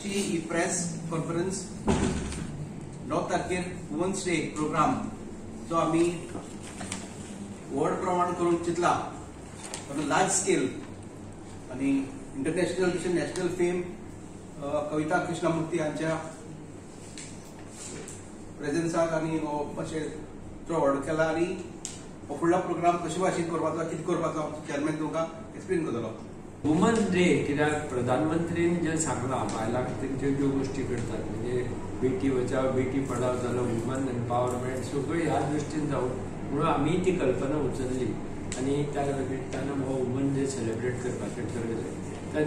आजची ही press conference 9 तारखेर women's day programme जो आमी व्हड प्रमाण करूंक चिंतला, लार्ज स्केल आनी इंटरनॅशनल तशें नॅशनल फेम कविता कृष्णमूर्ती हांच्या प्रेझेन्साक आनी हो अशें चड व्हड केला आनी हो फुडलो प्रोग्राम कशे भाशेन करपाचो, कितें करपाचो, चेअरमॅन तुमकां एक्सप्लेन करतलो. वुमन्स डे कित्याक प्रधानमंत्रीन जें सांगलां बायलांक तेंच्यो ज्यो गोश्टी करतात, म्हणजे बेटी बचाव बेटी पढाव जालो, वुमन एम्पावरमेंट सगळ्यो ह्या दृश्टीन जावन म्हणून आमी ती कल्पना उचलली आनी त्या निमित्तान हो वुमन डे सेलिब्रेट करपाचें ठरयलें. त्या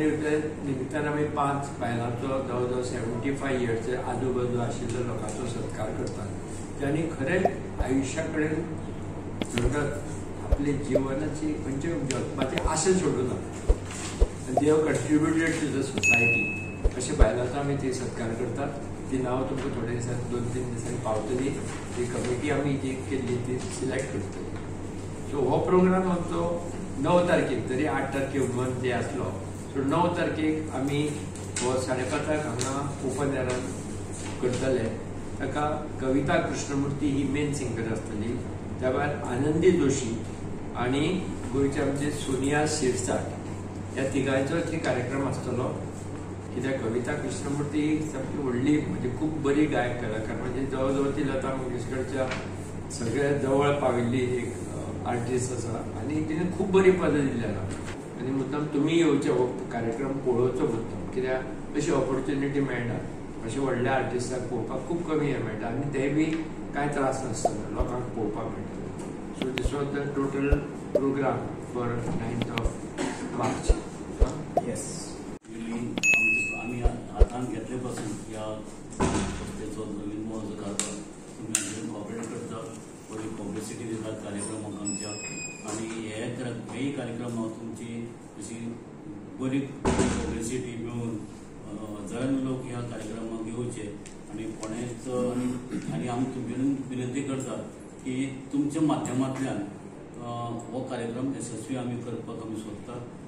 निमित्तान आमी 5 बायलांचो जवळ जवळ 75 इयर्सचे आजूबाजू आशिल्ल्या लोकांचो सत्कार करतात, ज्यांनी खरें आयुश्या कडेन झगडत आपले जिवनाची खंयचे जगपाची आशा सोडूना, they have contributed to the society. अशे बायलांचो आमी ती सत्कार करतात. ती नांव तुमकां थोडे दिसांनी 2-3 दिसांनी पावतली. ती कमिटी आमी जी केल्ली ती सिलेक्ट करतली. सो हो प्रोग्राम आमचो 9 तारखेक, तरी 8 तारखेक वुमन्स डे आसलो, सो 9 तारखेक आमी हो 5:30 हांगा ओपन एरान करतले. ताका कविता कृष्णमूर्ती ही मेन सिंगर आसतली, त्या भायर आनंदी जोशी आनी गोंयचे आमचे सोनिया शिरसाट ह्या तिगांयचो थंय कार्यक्रम आसतलो. कित्याक कविता कृष्णमूर्ती सामकी व्हडली, म्हणजे खूब बरी गायक कलाकार, म्हणजे जवळ जवळ ती लता मंगेशकरच्या सगळ्या जवळ पाविल्ली एक आर्टिस्ट आसा आनी तिणें खूब बरी पदां दिल्ली आसा. आनी मुद्दम तुमी येवचे, हो कार्यक्रम पळोवचो मुद्दम, कित्याक अशी ऑपॉर्च्युनिटी मेळना, अशे व्हडल्या आर्टिस्टाक पळोवपाक खूब कमी हें मेळटा आनी ते बी कांय त्रास नासतना लोकांक पळोवपाक मेळटा. So this was the total programme for 9th of March. Yes, आमी हातान घेतले पासून ह्या संस्थेचो नवीन मोज काडपाक तुमी आमचे कॉपरेट करता, बरी पब्लिसिटी दितात कार्यक्रमाक आमच्या, आनी हे हेय कार्यक्रमाक तुमची अशी बरी पब्लिसिटी मेळून हजारांनी लोक ह्या कार्यक्रमाक येवचे आनी कोणेच आनी आमी तुमचे विनंती करतात की तुमच्या माध्यमांतल्यान हो कार्यक्रम यशस्वी आमी करपाक आमी सोदतात.